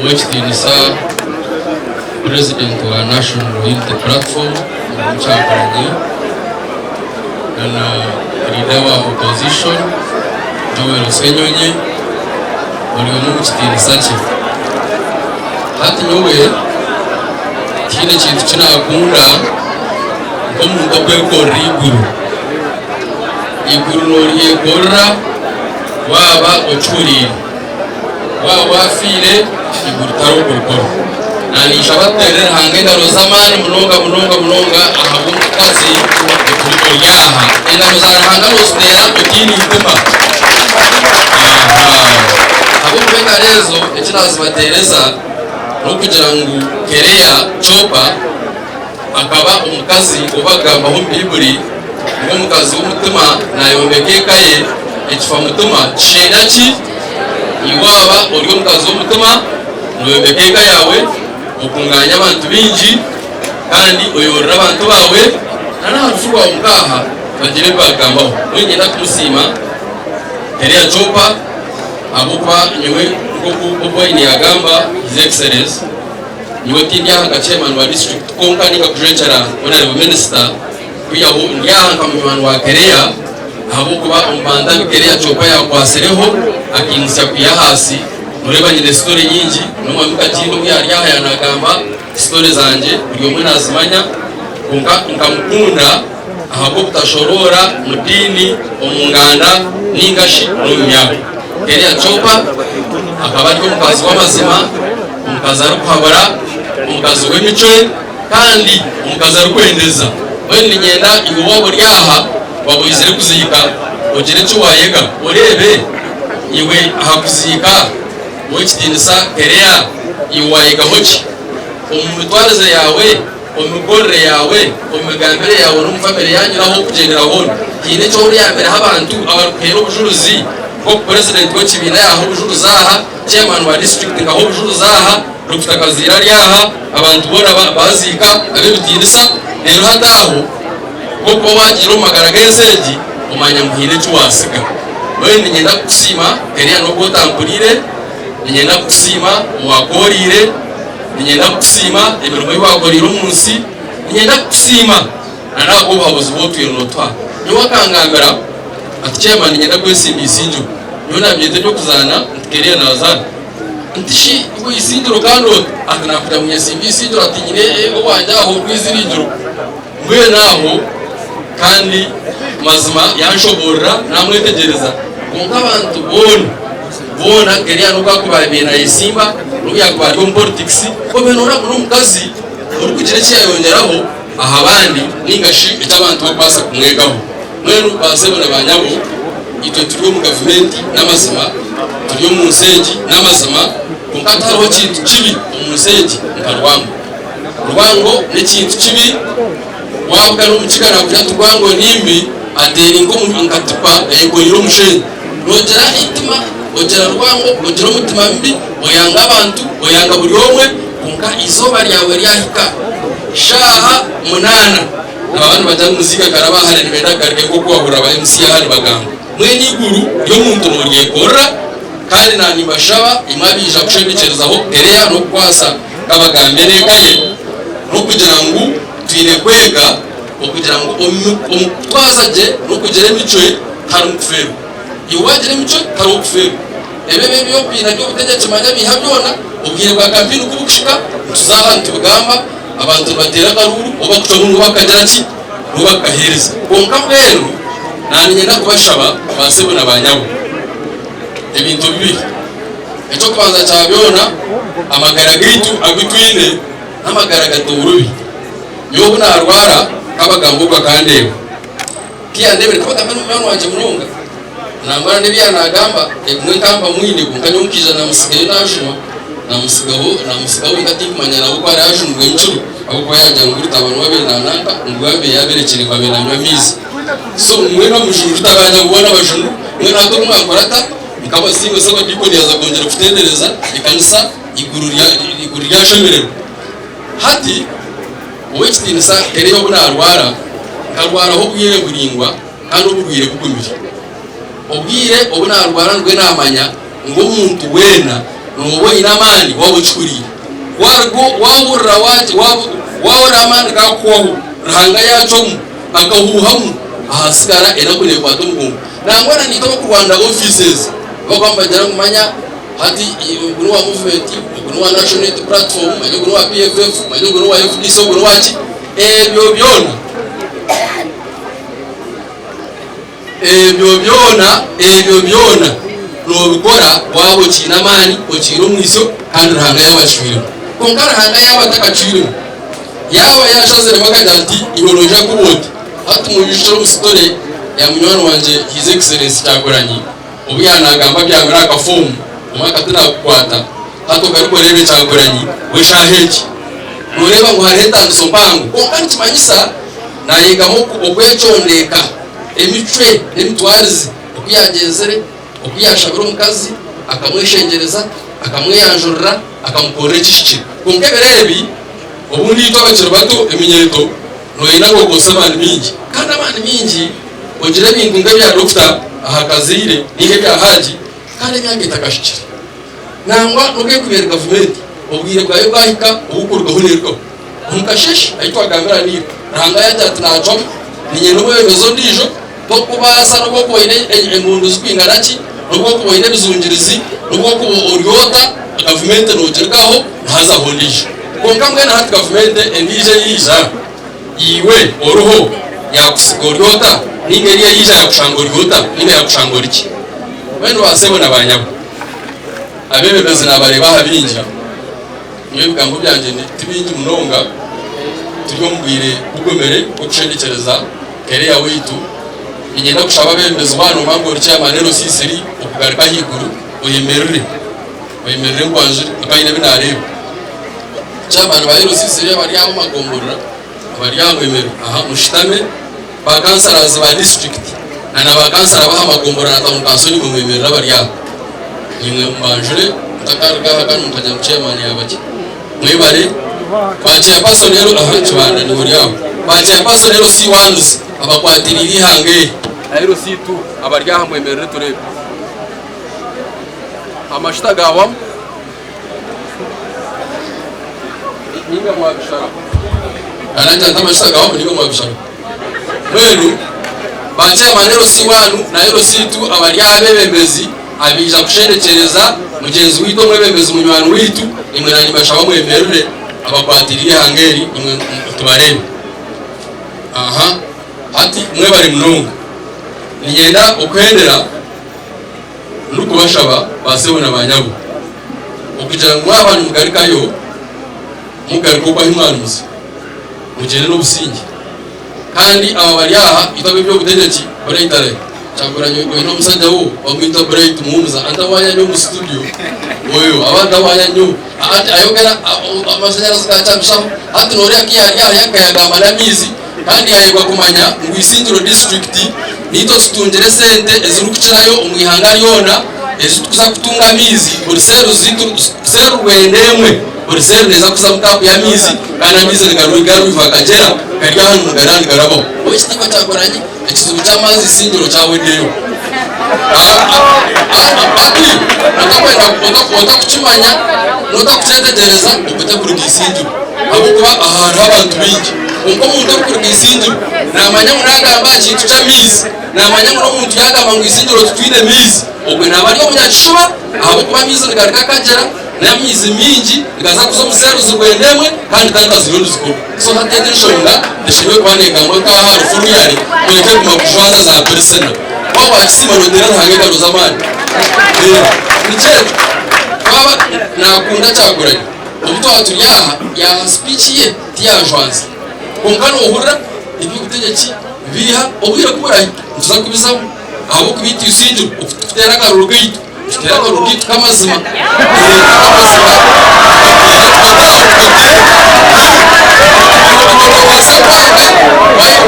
Ow'ekitiinisa Purezidenti wa National Unity Platform Kyagulanyi na na Leader wa Opposition Joel Ssenyonyi buri omwe omu kitiinisa kye. Hati nyowe tihaine kintu ki naakunda nk'omuntu okwekorera eiguru. Eiguru nooryekorera waaba okihuriire. Waaba waafiire, eiguru tihariho kurikora. Naninshaba tuteerere Ruhanga engaro z'amaani munonga munonga munonga ahabw'omukazi ori aha. Engaro za Ruhanga nooziteera otaine itima. Ahabw'okuba engaro ezo eki naazibateereza n'okugira ngu Kereya Chopa akaba omukazi ou bakugambaho omu Baiburi ngu omukazi w'omutima naayombeka eka ye, ekifamutima kisheenya ki? Iwe waaba ori omukazi w'omutima, nooyombeka eka yaawe, okungaanya abantu baingi, kandi oyorora abantu baawe, n'aha rufu rwawe nk'aha bagira ebi baakugambaho. Mbwenu niinyenda kumusiima Kereya Chopa ahabw'okuba nyowe nk'oku Bobi Wine yaagamba, His Excellence, Nyowe tindi aha nka chairman wa district kwonka ninga kujwekyera honourable minister kwihaho ndi aha nka munywani wa Kereya ahabwokuba omu bantu abu Kereya Kyopa yakwasireho akaimutsya kwiha ahaasi noreeba nyine story nyingi nomwami Kagiimba obu yari aha yanagamba story zangye buri omwe nazimanya kwonka nkamukunda ahabwobutashoroora mu diini, omu nganda ningashi nomu myaka. Kereya Kyopa akaba ari omukazi w'amazima. Omukazi arikuhabura, omukazi w'emicwe kandi omukazi arikwendeza. Mbwenu niinyenda iwe waaba ori aha, waaba oizire kuziika ogire eki waayega. Oreebe iwe aha kuziika ow'ekitiinisa Kereya, iwe waayegaho ki? Omu mitwarize yaawe, omu mikorere yaawe, omu migambire yaawe n'omu famire yaanyu n'ahu orikugyendera hoona, haine eki oriyambireho abantu abarikuheera obujurizi nk'oku purezidenti w'ekibiina yaaha obujurizi aha? Chairman wa district nkaha obujurizi aha, Dokita Kaziira ari aha, abantu boona baziika ab'ebitiinisa, reero hati aho nk'okuba waagiire omu magara g'ensi egi omanya ngu haine eki waatsiga. Mbwenu niinyenda kukusiima Keria n'obu otampuriire, niinyenda kukusiima owaakooriire, niinyenda kukusiima emirimo ei waakoreire omu nsi, niinyenda kukusiima na n'ahabw'obuhabuzi obu otwire nootuha. Nyowe akangambira ati Chairman niinyenda kwesimba eisingiro. Nyowe naabyeta eby'okuzaana nti Keria naazaana. Nti shi iwe eisingiro kandi ota? Ati naakugira ngu nyesimbe eisingiro ati nyine owangye aho orwiziringiro. Mbwenu aho kandi mazima yanshoboorora naamwetegyereza. Kwonka abantu boona boona Keria n'obu akuba abaire naayesimba, n'obu yaakuba ari omu politikisi, obe noora ngu n'omukazi orikugira eki yaayongyeraho aha bandi nainga shi eki abantu barikubaasa kumwegaho. Mbwenu baasebo na baanyabo, itwe turi omu gavumenti n'amazima, turi omu nsi egi n'amazima, kwonka tihariho kintu kibi omu nsi egi nka rwango. Rwango n'ekintu kibi, waabugana omukiga naakugira ati rwango ni mbi, ateera nka tipa eyekoreire omusheenyi. Noogira eitima, ogira rwango, ogira omutima mubi, oyanga abantu, oyanga buri omwe, kwonka eizooba ryawe ryahika shaaha munaana, Nibaba nibagira ngu muziika karaba hare nibenda kugarukayo nk'oku wahurira ba MC aha nibagamba. Mbwenu eiguru ry'omuntu noryekorera kandi na nimbashaba imwe abaija kushendekyerezaho Kereya n'okukwasa Kabagambe n'eka ye n'okugira ngu twine kwega okugira ngu omu kutwaza gye n'okugira emicwe tiharimu kufeerwa. Iwe wagira emicwe tihariho kufeerwa. Ebi ebi eby'okwina by'obutegyeki manya biiha byona, obwire bwa kampeyini ku bukuhika nituza aha nitubigamba. Abantu nibateera akaruuru oba kucwamu ngu bakagira ki ngu bakaheereza. Kwonka mbwenu naaniinyenda kubashaba baasebo na baanyabo ebintu bibiri. Eky'okubanza kya byona, amagara gaitu agu twine n'amagara gatoorobi. Nyowe obu naarwara, Kabagambo ogwo akandeeba. Ku yandeebire, Kabagambo n'omunywani wangye munonga. Nangwa n'ebi yaanagamba ebimwe nkaba mwine kwonka nyowe nkaija naamutsigayo naajunwa, naamutsigaho naamutsigaho wenka tinkumanya nawe oku araabe ajunirwe nkiro ahabw'okuba yaagira ngu Rutabana ou abaire naananka ngu abaire yaaberekire ngu abaire naanywa amaizi. So mbwenu omujuni Rutabana boona abajunirwe mbwenu hati obu mwankora ata nkabasiima Ssabadiikoni yaaza kwongyera kutendereza ekanisa eiguru rya eiguru ryashemererwa. Hati Ow'ekitiinisa Kereya obu naarwara, nkarwaraho obwire buraingwa kandi oburwaire bugumire. Obwire obu naarwara nibwo naamanya ngu omuntu weena Nooba oine amaani waaba okihuriire. Waruga waahurira waahurira amaani gaakuhwaho, Ruhanga yaacwamu akahuuhamu, ahasigara enaku neekwata omugongo. Nangwa na naitwe abarikurwanira ofiisi ezi, abarikuba nibagira ngu manya hati ogu n'owa movement, ogu n'owa National Unity Platform, manya ogu n'owa PFF, manya ogu n'owa FDC, ogu n'owa ki, ebyo byona, Ebyo byona, ebyo byona noobikora waaba okiine amaani, okiine omwitsyo kandi Ruhanga yaaba acwiremu. Kwonka Ruhanga yaaba atakacwiremu, yaaba yaashaziremu akagira ati, Iwe noija kuba oti. Hati mwijukire omu sitore ya munywani wangye His Excellency Kyagulanyi, obu yaanaagamba abyamire aha kafoomu, omwaka tinaagukwata, hati ogaruke oreebe Kyagulanyi w'eshaaha egi. Nooreeba ngu hariho entaaniso mpango. Kwonka nikimanyisa naayegamu okwecondeeka. Emicwe n'emitwarize, oku yaagyenzire, oku yaashabire omukazi, akamweshengyereza, akamweyanjurira, akamukorera ekihikire. Kwonka ebiro ebi, obundi itwe abakiri bato eminyeeto nooyenda ngu okozese amaani maingi. Kandi amaani maingi ogire ebintu nk'ebya dokita aha kazaire nainga ebya Haji kandi emyaka etakahikire. Nangwa n'obu erikuba eri gavumenti, obwire bwayo bwahika obukurugaho neerugaho. Omu kasheeshe ahu twagambira niiwe, Ruhanga yaagira ati, Naacwamu, niinyenda omwebembezi ondiijo, tokubaasa n'obu okuba oine engundu zikwingana ki, n'obu okuba oine ebijungirizi, n'obu okuba ori ota, gavumenti noogirugaho nihazaho ondiijo. Kwonka mbwenu hati gavumenti endiijo eyaija, iwe oriho yaakusiga ori ota, nainga eriya eyaija yaakushanga ori ota, nainga yaakushanga ori ki? Mbwenu baasebo na baanyabo, abeebembezi naabareeba aha bingi. Nyowe ebigambo byangye ti bingi munonga, turi omu bwire bugumire bw'okushendekyereza Kereya waitu. Niinyenda kushaba abeebembezi waaba noomanya ngu ori chairman LC3 okugaruka ahaiguru oyemerere, oyemerere nkwanjure ahakuba haine ebi naareeba. Chairman ba LC3 abari aha omu magomborora abari aha mwemerere, aha mushutame, ba councillors ba district na na ba councillor b'aha magomborora na town council niimwe mwemerere abari aha. Naimwe mbanjure ntakaruga aha kandi mukagira ngu chairman yaaba ki. Mwebare. Ba chairperson rero aha Kibanda niiwe ori aho. Ba chairperson LC ones abakwatiriire eihanga eri. Na LC tu abari aha mwemerere tureebe. Amashuta gahwamu. Ninga mwabishara. Arangira nti amashuta gahwamu ninga mwabishara. Mbwenu ba chairman LC one na LC tu abari aha abebembezi abaija kushendekyereza mugyenzi waitu omwebembezi munywani waitu imwe nanye mbashaba mwemerere abakwatirire eihanga eri imwe tubareebe. Aha hati mwebare munonga. Niinyenda okuhendera ndikubashaba ba sebo na ba nyabo okugira ngu mwaba nimugarukayo mugaruke okwo ahi mwarimuza. Mugyende n'obusingye. Kandi aba bari aha itwe ab'eby'obutegyeki Bright arahi? Kyagulanyi oine omusajja wo bamwita Bright Muhumuza antawaanya nnyo omu studio oyo aba antawaanya nnyo ati ayogera amashanyarazi gakyabishaho hati noreeba ku yari aha yakayagamba n'amaizi kandi yayebwa kumanya ngu Isingiro district nitwe tutungire esente ezirikukirayo omu ihanga ryona ezitukuza kutunga amaizi buri seeru zitu seeru rwenda emwe Buri seeri neeza kuzamu taapu y'amaizi kandi amaizi nigaruga river Kagyera gari aha nigara nigarabaho. Ow'ekitiibwa Kyagulanyi, ekizibu ky'amaizi Isingiro kyahweireyo. Hati otakwenda otakukimanya n'otakukyetegyereza okwo takuruga Isingiro ahabw'okuba aha hariho abantu baingi. Kwonka omuntu orikuruga Isingiro naamanya ngu naagamba aha kintu ky'amaizi, naamanya ngu n'omuntu yaagamba ngu Isingiro titwine maizi, ogwo naaba ari omunyakishuba ahabw'okuba amaizi nigaruga Kagyera. N'amaizi maingi nigaza kuza omu seeruzi rwenda emwe kandi tanka ziriyo nizikorwa. So hati egi enshonga teshemereire kuba negambwa nk'aha ahari Furuyare kureka eguma kujwaza za pirisina. Waaba wakisiima noteera Ruhanga engaro z'amaani. Nikyo ekyo. Twaba nakunda Kyagulanyi obu twaba turi aha yaaha speech ye tiyajwanza. Kwonka nohurira eby'obutegyeki biiha obwire ku burahika nituza kubizamu ahabw'okuba itwe Isingiro oku tukuteera akaruru kaitu. Tuteere akaruru kaitu k'amazima. Ak'amazima Noobaasa kwanga,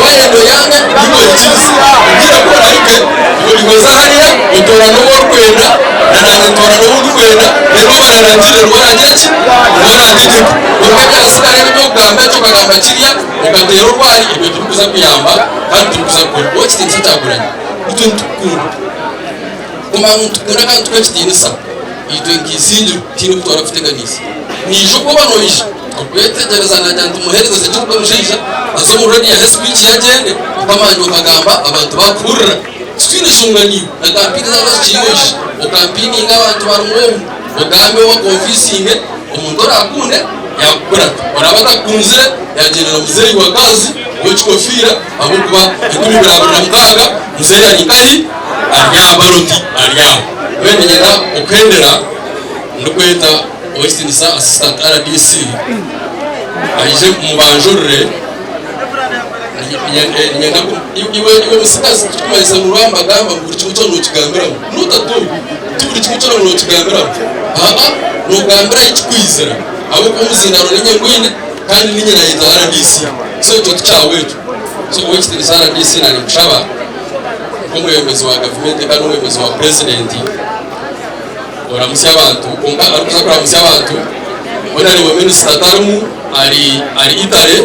waayenda oyange nainga oikirize. Obwire ku burahike, iwe oza hariya otoorane ou orikwenda, na naanye ntoorane ou ndikwenda, reero ou baraarangirire niwe araagira ki? Niwe araategyeka. Kwonka ebyatsigara ebi eby'okugamba eki okagamba kiriya, okateera orwari, ebyo tibirikuza kuyamba kandi tibirikuza kukora. Ow'ekitiinisa Kyagulanyi, itwe nitukukunda. Kumanya ngu nitukukunda kandi nitukuha ekitiinisa. Itwe nk'eisingiro tihaine oku twarakuteganiise. Naija obwoba noija okwetegyereza naagira nti muheereze Ssekikubo omushaija aze omu rediyo ahe sipiiki ye agyende mukama wangye okagamba abantu baakuhurira. Titwine nshonga naiwe na kampeyini zaaba zikiriyo oije okampeyininge abantu barimu omu ogambe obakonvisinge omuntu oraakunde yaakukurata oraabe atakukunzire yaagyenda na muzeeyi wa gaazi ow'ekikofiira ahabw'okuba 2026 muzeeyi ari nkahi? Ari aha baloti ari aho. Mbwenu niinyenda okuhendera ndikweta Ow'ekitiinisa Assistant RDC aije mubanjurire. Niinyenda iwe iwe musigazi tikikumanyisa ngu rwambagamba ngu buri kimwe kyona nookigambiramu. Not at all. Ti buri kimwe kyona ngu nookigambiramu. Aa noogambira ahi kikwizira ahabw'okuba omuzindaaro niinye ngwine kandi niinye naayetwa RDC. So ekyo tikyawe ekyo. So Ow'ekitiinisa RDC naanye nkushaba nk'omwebembezi wa gavumenti kandi omwebembezi wa purezidenti oramutsye abantu kwonka arikuza kuramutsya abantu hoona ariwe minisita tarimu ari ari Italy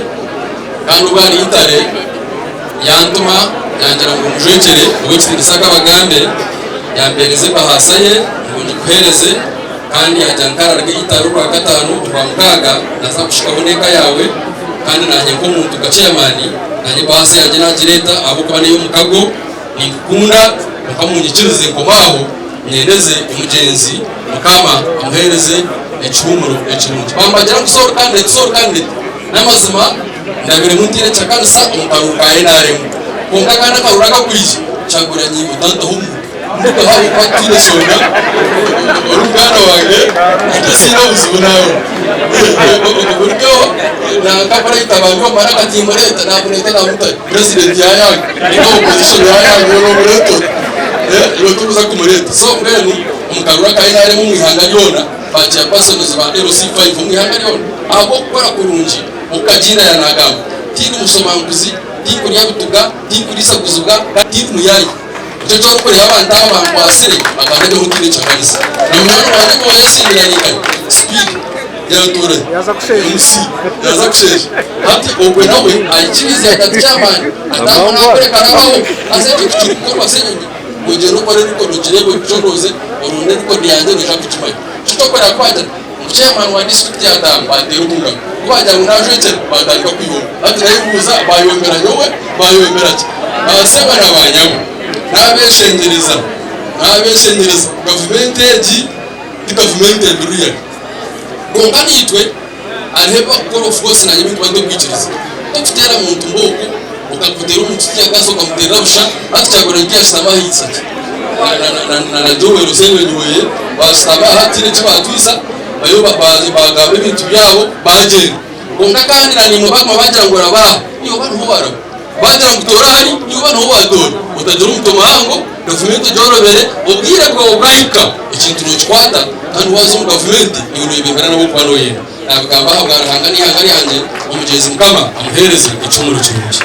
kandi obu ari Italy yantuma yangira ngu mujwekyere ow'ekitiinisa akabagambe yampeereza ebahaasa ye ngu ngikuheereze kandi yagira ngu kararwe Italy orwakataano orwamukaaga naza kukushikaho n'eka yaawe kandi nanye nk'omuntu nka chairman nanye ebahaasa yangye nagireeta ahabw'okuba n'ey'omukago ninkukunda kwonka munyikirize nkome aho nyendeze omugyenzi Mukama amuheereze ekihuumuro ekirungi. Bambagira ngu sorry candidate, sorry candidate. N'amazima ndabiremu ntaine kyakanisa omu karuuru ka nrm. Kwonka kandi akaruuru akakwija Kyagulanyi otantaho omuntu. Ndugaho ahabw'okuba tutaine nshonga, ori muganda wangye hataziine obuzibu naawe. Oburyo nanka kureta abantu bamara akatimureeta namureeta namutari. President yayanga ninga opposition yayanga iwe nomureeta ota? Iwe torikuza kumureeta. So mbwenu omu karuuru aka nrm omu ihanga ryona ba chairpersons ba LC5 omu ihanga ryona ahabw'okukora kurungi oku Kagiina yanagamba tindi mushomankuzi, tinkurya bituga, tinkurisaguzibwa kandi tindi muyaayi. Nikyo eki orikureeba abantu aba bankwatsire bakandabyaho ntaine kyakanisa. Na munywani wangye ogwo owayesiimire ari nkahi? Sipiika yaantoora MC yaaza kusheesha. Hati ogwe nawe aikiriize ati ati chairman ati naakureka rabaho. Haza ekyo tikirikukorwa Ssenyonyi. Ogyende okore record ogireebe ogicondooze oronde record yangye noija kugimanya. Nikyo kyokureba ku baagira ngu chairman wa district yaataaha baateera omu ngaro. Ku baagira ngu naajwekyera baatandika kwihomba. Hati nayebuuza baayombera nyowe baayombera ki? Baasebo na baanyabo naabeshengyereza naabeshengyereza gavumenti egi ti gavumenti embi really. Kwonka naitwe hariho ebi barikukora of course naanye ebi ndikuba ntakwikiriza. Tokuteera muntu mbooko okakuteera omuntu teargas okamuteerera busha hati Kyagulanyi tiyashutama aha Isaki na Joel Ssenyonyi weye baashutama aha tihaine eki baatwisa bayo baagamba ebintu byabo baagyenda. Kwonka kandi na naimwe baguma bagira ngu oraba aha iwe oba niho waaraba. Baagira ngu toora hari iwe oba niho waatoora. Otagira omutwe muhango, gavumenti ogyorobere, obwire bwawe bwahika ekintu nookikwata kandi waaza omu gavumenti iwe nooyebembera n'abu orikuba nooyenda. Naabigamba ahabwa Ruhanga n'eihanga ryangye, omugyenzi Mukama amuheereze ekihumuro kirungi.